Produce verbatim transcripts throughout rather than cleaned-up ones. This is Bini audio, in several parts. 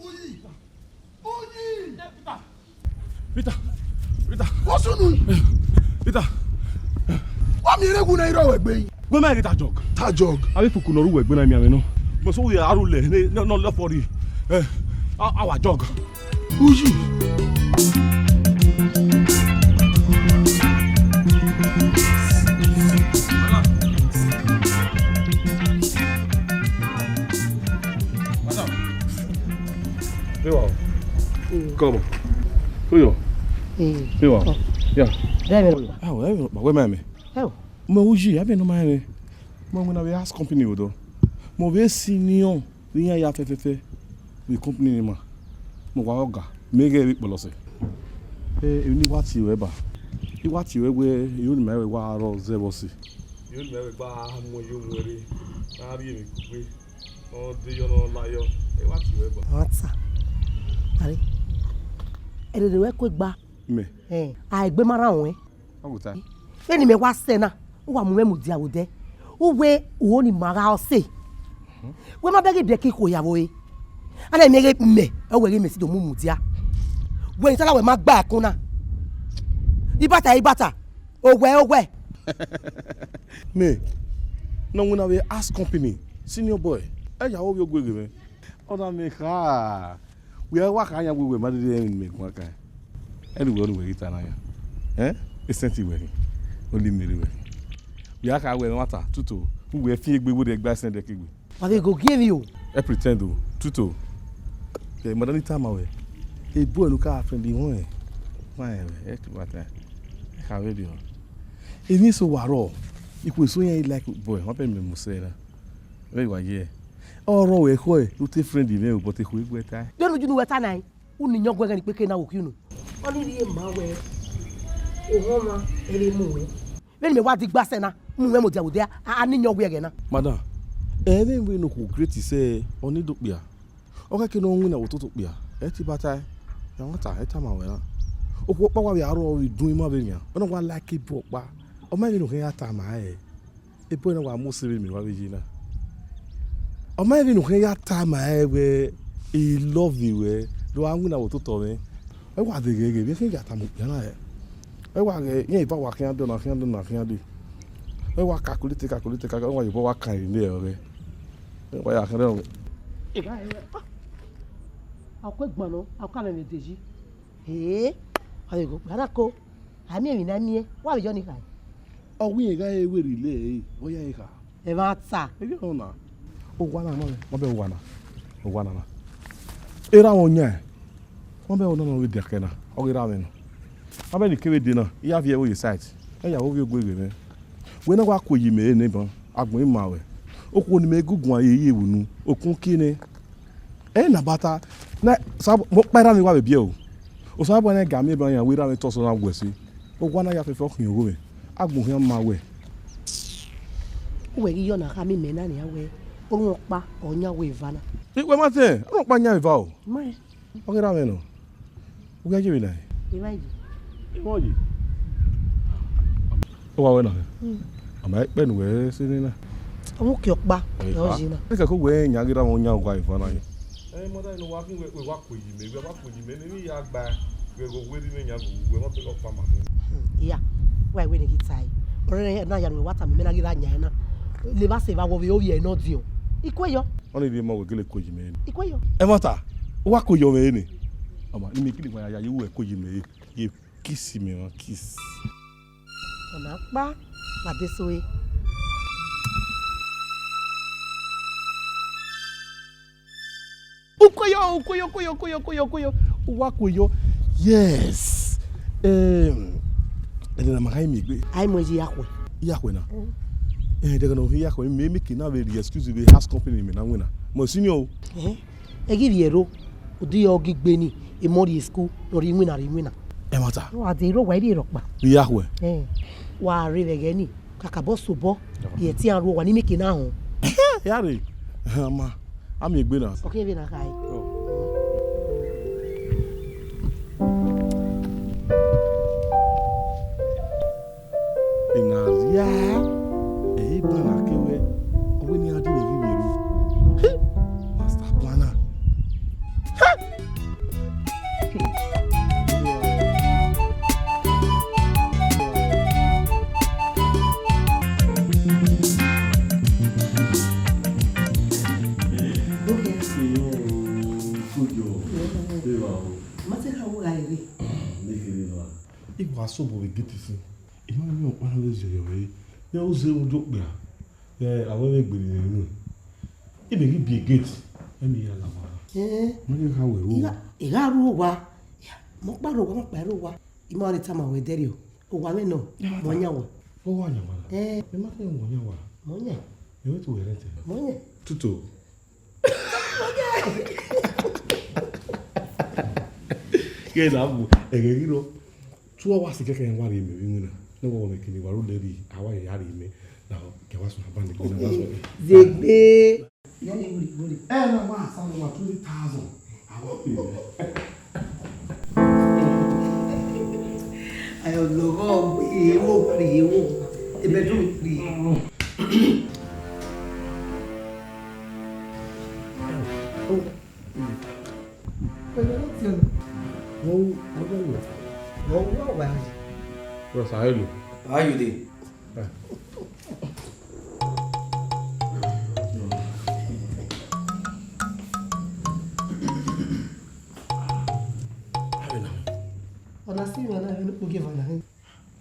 Uyi. Uyi. Peter. Peter. What's your name? Peter. Wa miẹn ere wu na i rrọọ wẹ egbe yi. Wẹ ma ghi ta jog. Ta jog. Avbe ifuku ne ọ ru wẹ egbe na miẹn mwẹ nọ. Mẹ sẹ wẹ a ru lẹ ne, ne, ne ọ lẹ fọ rri. Eh, a, a wa jog. Uyi. Madam. Come on. Who you? Who you? Yeah. Dẹ mẹ. Ah, wẹ ma mẹ. Ẹ o. Mẹ Uyi, a bẹ nọ ma mẹ. Mẹ winna vbe house company odọ. Mẹ vbe senior vbe iran ya fẹfẹfẹ vbe company ni ma. Mẹ wa ọga, mẹ ghẹ vbe kpọlọ sẹ. Eh, emwi ne I wa tie ruẹ ba. I wa tie ruẹ wẹ, iro ne ima ruẹ wa rrọọ zẹ vbe ọse. Iro ne ima ruẹ gba mu ẹyọ mu ẹre, na rhie emwi kugbe. Ọ de yọ ne ọ la yọ, ẹ wa tie ruẹ ba. Ọ ta. Are. Ẹrere ruẹ ku egba. Mẹ. Eh, a egbe ma rhan ruẹ. Ọ gu ta. Vbene imẹ wa sẹ na, u wa mu mwẹ mudia vbe odẹ. U wẹ uho ni ma gha ọse. Wẹ ma bẹghe biẹ ke ikhuo ya vbe ore. Ana mẹ ghe mẹ, ọ wẹ ghe mẹ si do mu mudia. Wẹ ni tala wẹ ma gba ẹkun na. Ibata, ibata. Owẹ, owẹ. Mẹ, ne ọ winna vbe house company, senior boy, ẹ ya vbe ovbi ogue ghe mwẹ. Ọ na mẹ kha. Wẹ wa kha yan wẹ wẹ ma dede ẹmwẹ ne imẹ guan kan. Ẹdẹ wẹ ọnii wẹ ghi ta na yan. Eh? Esẹnti wẹ khin. Oli meri wẹ khin. Wẹ a kha wẹ ẹmwata tutu, wẹ fian egbe, wẹ rhie gba ẹsẹn dẹ kegbe. Wa vbe go gie emwi o. Ẹ pretend o, tutu. Ẹ, madam ni tama wẹ. E boy ne u ka friend họn ẹ. Wa ẹ, ẹ, ẹ, ẹ kha vberriọ. Emwi eso wa rrọọ, ikhuo eso iran i like boy, wa bẹ mẹ mu sẹ na. Vbe wa ye. Ọ rrọọ wẹ ekhọe, u te friend mwẹ o, but ekhue gu ẹ tae. Vbene ujunu wẹ ta na, u ni yọn gu ẹghẹ ne ikpeke na wo khiunu. Ọnii rhie ma wẹ, ohọn ọmwa ẹre mu wẹ. Vbene mẹ wa digba sẹ na, mu mwẹ mudia vbe odẹ, a, a ni yọn gu ẹghẹ na. Madam, ẹ vbe vbene okhuo great sẹ, ọ ni do kpia. Ọ khẹke ne ọ winna vbe ototọ okpia, ẹ te ba tae, ẹ wa ta, ẹ tama wẹ na. Okhuo ọkpa wa vbe aro vbe idun ima vbe nian, ọ na wa like ebo ọkpa. Ọ ma vbe ne u khian ya tama ẹre. Ebo na wa mu ose vbe mẹ wa vbe ye na. Ọ ma vbe ne u khian ya tama ẹre wẹ, I love you wẹ, do a winna vbe ototọ mwẹ. Ẹ wa deghẹ ghẹ, vbe khian ya tama okpia na ẹre. Ẹ wa ghẹ, iran eva wa khian dọ na, khian dọ na, khian dee. Ẹ wa calculate, calculate, calculate, ẹ wa ye obọ wa kan ire nẹ ọghẹ. Ẹ wa ya khian dọ. Eva ẹre, ah, a ku egban nọ, a ku amẹ vbe de yi. Ee, a vbe go kpia na ko, a miẹn emwi ne a miẹn, wa vbe yọ ni khae. Ọ wẹ irẹn gha re werriẹ ilẹ ẹre, ọ ya ẹre kha. Ẹmwata. Ẹ ghi rhọn na. Owa na, ma bẹ, ma bẹ owa na. Owa na na. Erha mwẹ ọyan, ma bẹ ọna nọ vbe diakẹ na, ọ ghi ra mwẹ nọ. Ma bẹ ne I kevbe dee na, I ya viẹ ẹvbo ye site. Ẹ ya vbe ovbi ogue ghe mwẹ. Wẹ na wa ku eyi mẹ re nẹ ban, agbọn ima ruẹ. Okhuo ne imẹ gu guan ye ye vbe unu, okun kie nẹ. Ẹ na bata, na, sa, mo kpa erha mwẹ wa vbe biẹ o. Osanobua na ga miẹn ban yan wẹ erha mwẹ tọ sẹ na wẹ ẹse. Owa na ya fẹfẹ ọ khian ogho mwẹ. Agbọn khian ma wẹ. Uwẹ ghi yọ na khama imẹ na nian wẹ, orhunmwu ọkpa ọ yan wẹ eva na. Wẹ ma tẹn, orhunmwu ọkpa yan eva o. Ma. Ọ ghi ra mwẹ nọ. Uwẹ ye vbe na. Eva ye. Eva ye. Ọ wa wẹ na. Hmm. A ma kpẹ ne uwẹ sẹ nena. Ọmọ uki ọkpa, ẹ ọ ye na. Ẹ ka ko wẹ yan ghi ra mwẹ yan wa eva na ye. Ẹ, mother, ne uwa khin wẹ, wẹ wa ku eyi mẹ, wẹ wa ku eyi mẹ, ne emwi ya gba, wẹ ghe wẹ rhie mwẹ yan ghe uwẹ, ma bẹghe ọkpa ma khin. Hmm, iya, wa wẹ ne ghi tae. Ọrẹre na ya ne uwẹ wa tama mẹ na ghi ra yan na. Levba sẹ evba wẹ ovbi ovbi ẹre ne ọ diọn. I kue yọ. Ọnii rhie ma wẹ gele ku eyi mẹ. I kue yọ. Ẹmwata, u wa ku eyi mwẹ re nẹ. Ọ ma, ne imẹ gele wa ya ye uwẹ ku eyi mẹ re. Ye kiss mẹ, ma kiss. Ọna kpa, wa de so e. Ukoyo, ukoyo, ukoyo, ukoyo, ukoyo, ukoyo. Uwa koyo. Yes. Em, ẹdẹ na ma kha miẹn egbe. A i mu ẹre ye Iyakhue. Iyakhue na? Mm. Eh, ẹdẹ na ọ he Iyakhue, mẹ, mẹ ke na vbe rhie excuse vbe house company mẹ na winna. Mẹ senior o. Eh, ẹ ghi vbiẹ ro, odi ọ ghi gbe ni, emọ rhie school, ọ rhie iwinna, rhie iwinna. Ẹmwata. Wa de ro wa rhie rhọkpa. Vbe Iyakhue? Eh, wa rre vbe ẹghẹ ni. Kakabọ sobọ, rhie ẹtin ruẹ owa ne imẹ ke na họn. Ya rre, ma, a miẹn egbe na. Ọ khian vbe na khae. Ena rhia, ẹ i ban na ke wẹ, ọ wẹ ne iran dee vbe ghi vbe ru. Master planner. Ma te kha wo gha rre. Iwa sobo vbe gate sin. I ma miẹn ọkpa na vbe zẹ yọ ẹre. Iran u zẹ vbe odọ okpia. Ẹ, avbe ẹmwẹ egbe ne I mwẹ. I bẹ ghi biẹ gate, ẹmwẹ iran la owa. Ẹ. Ma ghi kha wẹ ru owa. I gha ru owa. Ma ọkpa rre owa, ma ọkpa rre owa. I ma ọnii tama wẹ dẹrriọ. Owa mwẹ nọ, mẹ ọ yan wa. Ọ wa yan wa na? Ẹ. Ẹ ma kẹ mẹ ọ yan wa. Mẹ ọ yan. Ẹ wẹ te wẹ rẹn tẹ? Mẹ ọ yan. Tutu. Kẹ na bu, ẹghẹ ghi rrọọ. Two hours kẹkẹ wa rhie mẹ vbe iwinna. Ne wa wẹ mẹ kene wa ru lẹ rhie, a wa ya rhie mẹ. Na kẹ wa sunu aban ne gbe na wa sunu. Zegbe. Ẹ na wa sa wa twenty thousand. A wa pay mẹ. Ayo lọghọ gbe ewo free ewo. Ebe do free. Bro, how are you? How you dey? Ọna si mwẹ na, ẹvbo ne ukpo gie mwẹ na.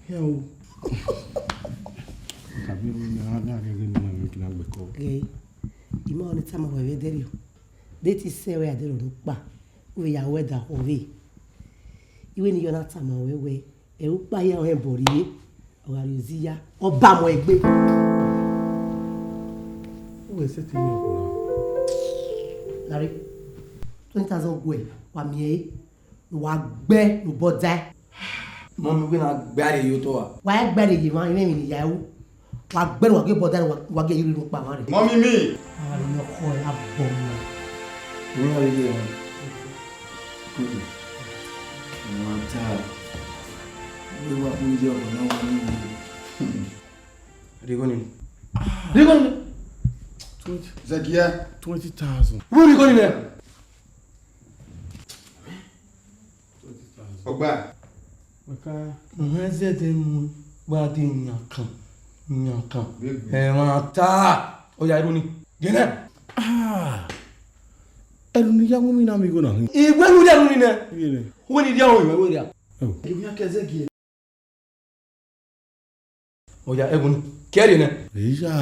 Hia o. Kabi ru na, na ghe ghe ni ma ghe kina gbẹkọ. Ghe, I ma ọnii tama wẹ vbe dẹrriọ. De te sẹ wẹ a dẹrriọ do kpa. U vbe ya wẹ da khọ vbe. I wẹ ne I ya na tama wẹ wẹ, ẹ ukpa hia ọnrẹn bọ rrie, ọ gha rrie ozi ya, ọ ba mu egbe. U wẹ sẹtin miẹn ọkpa na. Larry, twenty thousand guẹ, wa miẹn ẹre. Ne uwa gbe ne obọ dae. Mọmi wẹ na gbe a rhie ye otọ a. Wa gbe a rhie ye emwa, emwa emwi ne I ya ru. Wa gbe ne uwa gie obọ dae, wa, wa gie ye rhie unu kpa mwa rre. Mọmi mi. A rhie ọkhọ ẹre, a bọ mu. Emwi a rhie ye emwa. Emwa ta. Wẹ wa kpulu ye ọmọ na wa ni. Rhie igho nii. Rhie igho nii. Twenty. Zẹgiẹ. Twenty thousand. Vbọ rhie igho nii nẹ. Ọgba. Wẹ ka. Mẹ zẹdẹ mu gba de yankan, yankan. Ẹmwata. Ọ ya ru nii. Gẹnẹ. Ah. Ẹru ne I ya mu emwi na mu igho na hin. Iwẹ ne u rhie ẹru nii nẹ. Iye nẹ. Uwẹ ne I rhie ẹru, iwẹ wẹ rhia. Ẹo. Emwi na kẹ zẹgiẹ. Ọ ya, ẹvbo nii. Kẹ rhie nẹ. Eya.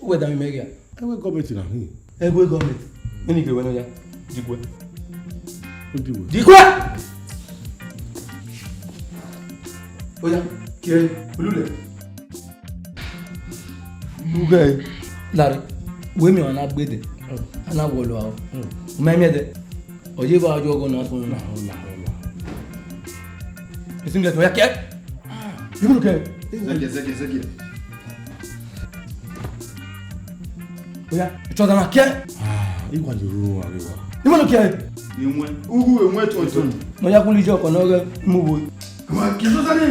Uwẹ da mi mẹ gha. Ẹvbo gọọmenti na hin. Ẹvbo gọọmenti. Mẹ ni ghe wẹ nọ ya. Diguẹ. Diguẹ. Diguẹ. Ọ ya, kẹ, olulẹ. Ughẹ. Larry, wẹ miẹn ọmwa na gbe dẹ. A na wọlọ aro. U ma miẹn dẹ. Ọ ye vbe a jọ ọgọ na sunu na. Esi nẹ, ọ ya kẹ. Ivun kẹ. Zẹgiẹ, zẹgiẹ, zẹgiẹ. Ọ ya, ẹtọ da na kẹ. Ah, I wa ye ru a ghe wa. Ivun kẹ. Emwi, ughu emwi ẹtọ ẹtọ. Ọ ya kuli jọ ọkọ na ọghe mu vbo. Wa kẹ so sani.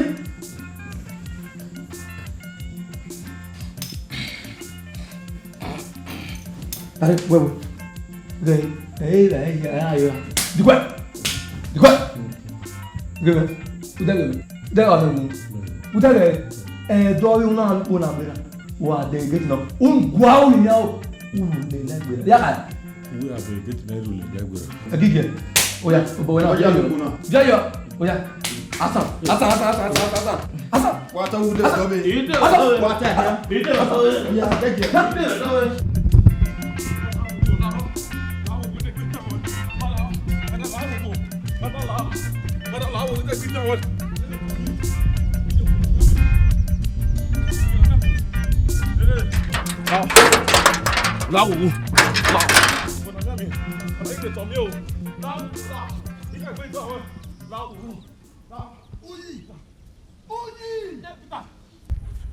Are, wẹ, wẹ. Ghe, ẹ, ẹ, ẹ, ẹ, ẹ, ẹ. Diguẹ. Diguẹ. Ghe, wẹ. Ude ghe. Ude ghe, mu. Ude ghe. Ẹ, dọ, yu na, u na, mera. Wa de gate na. Un gua u ni ya o. U le le gbe. Ya ka. Uwẹ a vbe gate na ru le le gbe. Ẹ gige. Oya, obo wẹ na. Oya, oya. Oya, oya. Oya. Asan, asan, asan, asan, asan, asan. Asan. Wa ta wu de do mi. Asan. Wa ta ya. Asan. Ya, take it. Lawo. Lawo.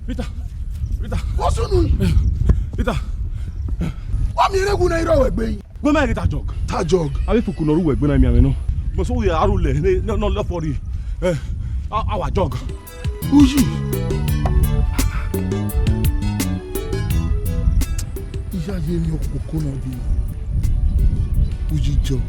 Peter, Peter. What's on? Peter. Wa miẹn ere gu na i rre uwẹ egbe yi. Wẹ ma ghi ta jọg. Ta jọg. Avbe ikuku ne ọ rre uwẹ egbe na miẹn mwẹ nọ. Mẹ sẹ uwẹ a rhulẹ ne, ne, ne ọ lẹ fọ rrie. Eh, a, a wa jọg. Uyi. Iya ye emwi ọkpokọ na bi. Uyi jọg.